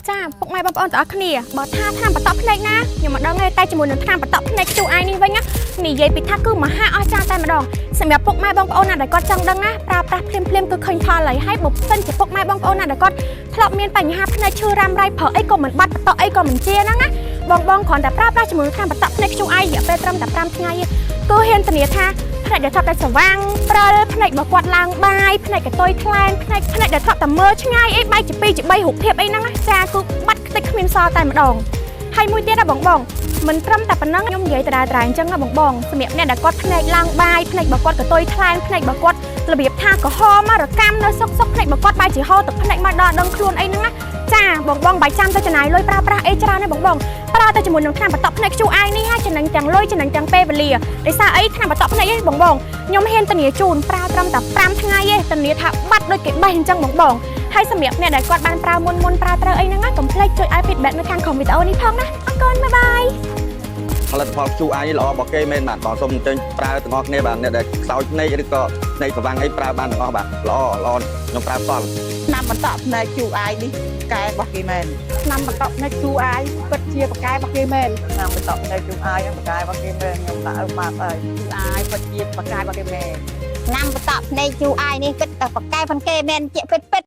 ចាពុកម៉ែបងប្អូនទាំងអស់គ្នាបើថាថ្នាំបន្តក់ភ្នែកណាខ្ញុំមិនដឹងទេតែជាមួយនឹងថ្នាំបន្តក់ភ្នែក QI នេះវិញណានិយាយពីថាគឺមហាអស្ចារ្យតែម្ដងសម្រាប់ពុកម៉ែបងប្អូនណាដែលគាត់ចង់ដឹងណាប្រើប្រាស់ភ្លាមភ្លាមគឺឃើញផលហើយហើយបើសិនជាពុកម៉ែបងប្អូនណាដែលគាត់ធ្លាប់មានបញ្ហាភ្នែកឈឺរ៉ាំរ៉ៃប្រើអីក៏មិនបាត់បន្តក់អីក៏មិនជាហ្នឹងណាបងបងគ្រាន់តែប្រើប្រាស់ជាមួយនឹងថ្នាំបន្តក់ភ្នែក QI រយៈពេលត្រឹមតែ5ថ្ងៃទេគឺហ៊ានធានាថាភ្នែកដែលធ្លាប់តែស្វាងព្រិលភ្នែករបស់គាត់ឡើងបាយភ្នែកកតុយថ្លែងភ្នែកភ្នែកដែលធ្លាប់តែមើលឆ្ងាយអីបែកជា2ជា3រូបភាពអីហ្នឹងណាចាគឺបាត់ខ្ទេចគ្មានសល់តែម្ដងហើយមួយទៀតណាបងបងមិនត្រឹមតែប៉ុណ្ណឹងខ្ញុំនិយាយដដែលៗអញ្ចឹងណាបងបងសម្រាប់អ្នកដែលគាត់ភ្នែកឡើងបាយភ្នែករបស់គាត់កតុយថ្លែងភ្នែករបស់គាត់របៀបថាក្រហមរកាំនៅសុកសុកភ្នែករបស់គាត់បែរជាហូរទឹកភ្នែកមកដល់ដឹងខ្លួនអីហ្នឹងណាចាបងបងបាយចាំទៅចំណាយលុយប្រើប្រាស់អីច្រើនទេបងបងប្រើតែជាមួយនឹងថ្នាំបន្តក់ភ្នែក QI នេះហើយចំណេញទាំងលុយចំណេញទាំងពេលវេលាដោយសារអីថ្នាំបន្តក់ភ្នែកឯងបងបងខ្ញុំហ៊ានធានាជូនប្រើត្រឹមតែ5ថ្ងៃទេធានាថាបាត់ដូចគេបេះអញ្ចឹងបងបងហើយសម្រាប់អ្នកដែលគាត់បានប្រើមុនមុនប្រើត្រូវអីហ្នឹងណាកុំភ្លេចជួយឲ្យ feedback នៅខាងក្រោមវីដេអូនេះផងណាអរគុណ bye bye. ផលិតផល QI នេះល្អរបស់គេមែនបាទបងសូមអញ្ជើញប្រើទាំងអស់គ្នាបាទអ្នកដែលខ្សោយភ្នែកឬក៏ភ្នែកប្រវាំងអីប្រើបានទាំងអស់បាទល្អល្អខ្ញុំប្រើផ្ទាល់ ថ្នាំបន្តក់ភ្នែក QI នេះកែរបស់គេមែន ថ្នាំបន្តក់ភ្នែក QI ពិតជាប្រកែរបស់គេមែន ថ្នាំបន្តក់ភ្នែក QI ហ្នឹងប្រកែរបស់គេមែនខ្ញុំដាក់ឲ្យបាត់ហើយ QI ពិតជាប្រកែរបស់គេមែន ថ្នាំបន្តក់ភ្នែក QI នេះគិតតែប្រកែផងគេមែនជាពិតពិត។